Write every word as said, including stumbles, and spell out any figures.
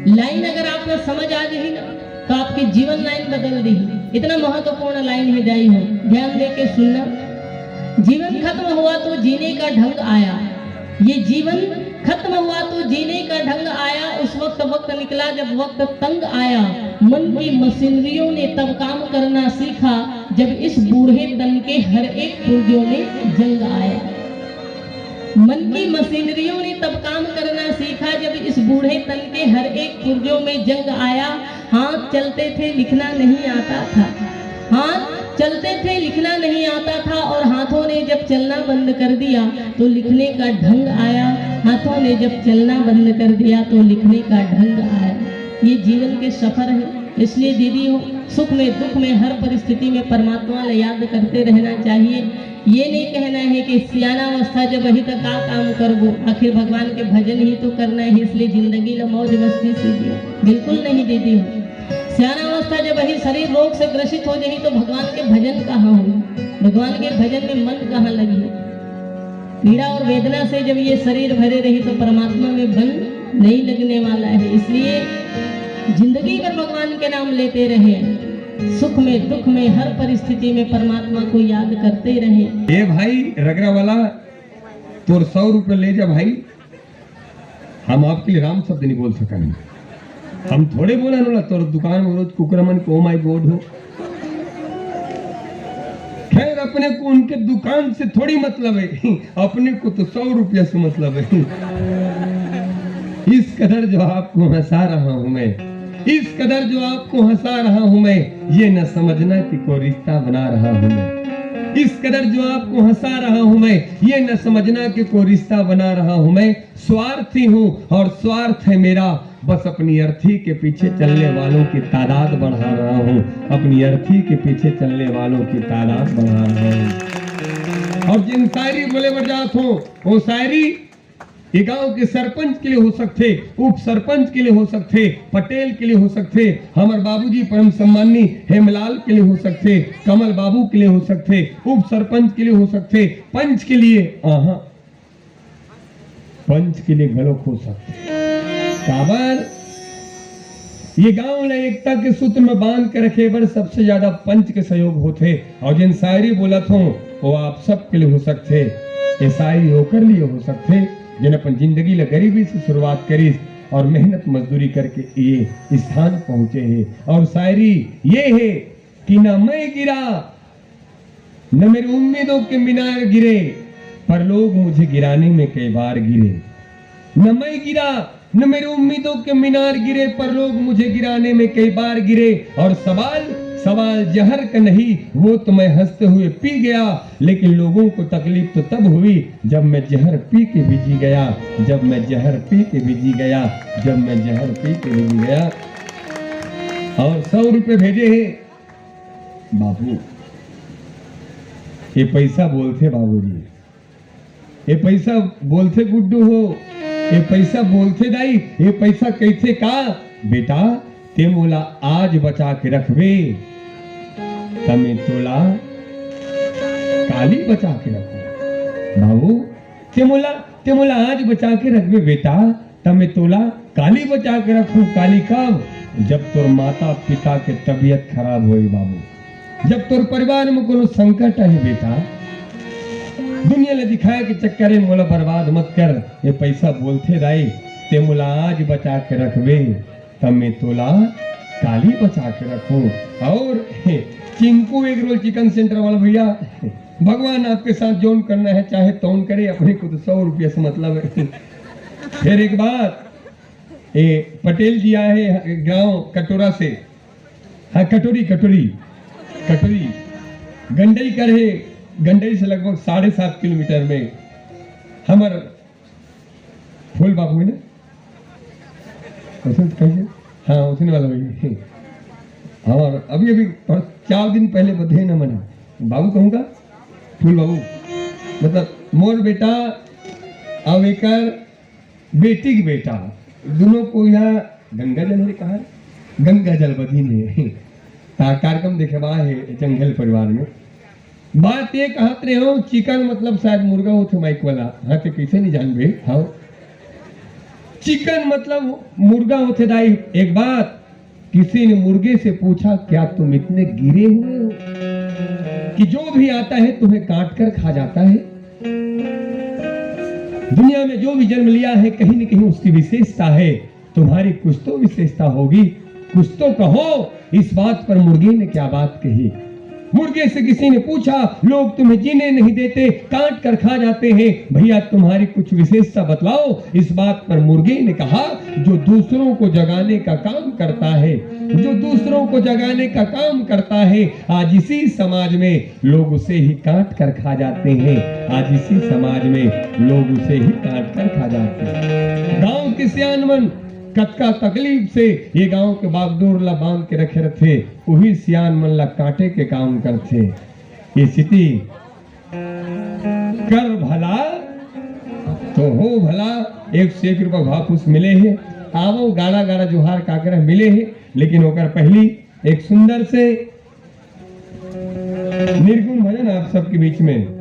Line अगर आप ला समझ आ जाही ना, तो आपके जीवन लाइन बदल देही। इतना महत्वपूर्ण लाइन है दाई हो, ध्यान दे के सुनना। जीवन खत्म हुआ तो जीने का ढंग आया। ये जीवन खत्म हुआ तो जीने का ढंग आया। उस वक्त वक्त निकला जब वक्त तंग आया। मन की मशीनरियों ने तब काम करना सीखा, जब इस बूढ़े तन के हर एक पुर्जों में जंग आया। मन की मशीनरियों ने तब काम करना सीखा, जब इस बूढ़े तन के हर एक पुर्जों में जंग आया। हाथ चलते थे, लिखना नहीं आता था। हाथ चलते थे, लिखना नहीं आता था, और हाथों ने जब चलना बंद कर दिया, तो लिखने का ढंग आया। हाथों ने जब चलना बंद कर दिया, तो लिखने का ढंग आया। ये जीवन के सफर है। इसलिए दीदी हो, सुख में दुख में हर परिस्थिति में परमात्मा ला याद करते रहना चाहिए। ये नहीं कहना है कि सियाना अवस्था जब अही त का काम करबो, आखिर भगवान के भजन ही तो करना है, इसलिए जिंदगी ला मौज मस्ती से जियो। बिल्कुल नहीं दीदी हो, सियाना अवस्था जब अही शरीर रोग से ग्रसित हो जाही तो भगवान के भजन कहाँ हो, भगवान के भजन में मन कहाँ लगी? पीड़ा और वेदना से जब ये शरीर भरे रही तो परमात्मा में मन नहीं लगने वाला है। इसलिए जिंदगी भर भगवान के नाम लेते रहे, सुख में दुख में हर परिस्थिति में परमात्मा को याद करते रहे। ए भाई रगरा वाला, तोर सौ रुपये ले जा भाई, हम आपके लिए राम शब्द नहीं बोल सकन। हम थोड़े बोला ना तोर दुकान में रोज कुकरा मन को, "Oh my God" हो। खैर, अपने को उनके दुकान से थोड़ी मतलब है, अपने को तो सौ रुपया से मतलब है। इस कदर जो आपको हंसा रहा हूं मैं, इस कदर जो आपको हंसा रहा हूं मैं, ये न समझना कि कोई रिश्ता बना रहा हूं मैं। इस कदर जो आपको हंसा रहा हूं मैं, ये न समझना कि कोई रिश्ता बना रहा हूं मैं। स्वार्थी हूं और स्वार्थ है मेरा, बस अपनी अर्थी के पीछे चलने वालों की तादाद बढ़ा रहा हूं, अपनी अर्थी के पीछे चलने वालों की तादाद बढ़ा रहा हूं। और जिन शायरी बोले बर जात हो, वो शायरी ये गांव के सरपंच के लिए हो सकथे, उप सरपंच के लिए हो सकथे, पटेल के लिए हो सकथे, हमर बाबूजी परम सम्मानी हेमलाल के लिए हो सकथे, कमल बाबू के लिए हो सकथे, उप सरपंच के लिए हो सकथे, पंच के लिए, आहा, पंच के लिए घलो हो सकथे। काबर? ये गांव ला एकता के सूत्र में बांध के रखे बर सबसे ज्यादा पंच के सहयोग होथे। और जिन शायरी बोलत हों, वो आप सब के लिए हो सकथे। ये शायरी ओकर लिए हो सकथे, जिन अपन जिंदगी ला गरीबी से शुरुआत करिस और मेहनत मजदूरी करके ये स्थान पहुंचे हे। और शायरी ये हे कि ना मैं गिरा, न मेरी उम्मीदों के मीनार गिरे, पर लोग मुझे गिराने में कई बार गिरे। न मैं गिरा, न मेरी उम्मीदों के मीनार गिरे, पर लोग मुझे गिराने में कई बार गिरे। और सवाल, सवाल जहर का नहीं, वो तो मैं हंसते हुए पी गया, लेकिन लोगों को तकलीफ तो तब हुई जब मैं जहर पी के भी जी गया, जब मैं जहर पी के भी जी गया, जब मैं जहर पी के भी जी गया। और सौ रुपये भेजे हैं बाबू, ये पैसा बोलथे बाबूजी, ये पैसा बोलथे गुड्डू हो, ये पैसा बोलथे दाई, ये पैसा कहिथे का? बेटा, ते मोला आज बचा के रखबे, त मैं तोला काली बचा के रखूं। बाबू, ते मोला, ते मोला आज बचा के रखबे बेटा, त मैं तोला काली बचा के रखूं। काली कब? जब तोर माता पिता के तबीयत खराब होई बाबू, जब तोर परिवार में कोनो संकट आही बेटा, दुनिया ला दिखाए के चक्कर में मोला बर्बाद मत कर। ये पैसा बोलथे दाई, ते मोला आज बचा के रखबे, तब मैं तोला काली बचा के रखूं। और Chinku egg roll chicken centre वाला भैया, भगवान आपके साथ जौन करना है, चाहे तौन करे, अपने को तो सौ रुपया से मतलब है। फिर एक बात, ए, पटेल जी आए हैं गांव कटोरा से। हाँ, कटोरी, कटोरी, कटोरी। गंडई कर है, गंडई से लगभग साढ़े सात किलोमीटर में हमर फूल बाबू है ना, उसने तो कही है? हाँ, उसने वाला वही। और अभी अभी पर-, चार दिन पहले बधे न मना बाबू कहूँगा, फूल बाबू, मतलब मोर बेटा, अब एकर बेटी के बेटा, दोनों को यहाँ गंगा जल है, कहाँ है? गंगा जल बधी में। ता कार्यक्रम देखे बा है जंगल परिवार में। बात ये कहत रहे हो, चिकन मतलब शायद मुर्गा होथे माइक वाला। हाँ, ते कैसे नहीं जानबे? हाँ, चिकन मतलब मुर्गा होथे दाई। एक बार किसी ने मुर्गे से पूछा, क्या तुम इतने गिरे हुए हो कि जो भी आता है तुम्हें काट कर खा जाता है? दुनिया में जो भी जन्म लिया है, कहीं न कहीं उसकी विशेषता है। तुम्हारी कुछ तो विशेषता होगी, कुछ तो कहो। इस बात पर मुर्गे ने क्या बात कही? मुर्गे से किसी ने पूछा, लोग तुम्हें जीने नहीं देते, काट कर खा जाते हैं, भैया तुम्हारी कुछ विशेषता बतलाओ। इस बात पर मुर्गे ने कहा, जो दूसरों को जगाने का काम करता है, जो दूसरों को जगाने का काम करता है, आज इसी समाज में लोग उसे ही काट कर खा जाते हैं। आज इसी समाज में लोग उसे ही काट कर खा जाते हैं। गांव के सियान मन कतका तकलीफ से ये गांव के बागडोर ला बांध के रखे रथे, उही सियान मन ला काटे के काम करथे। ये स्थिति कर भला तो हो भला, एक से एक रुपया भापुस मिले हे। आवो गाड़ा गाड़ा जोहार काकरा मिले हे, लेकिन ओकर पहली एक सुंदर से निर्गुण भजन आप सबके बीच में।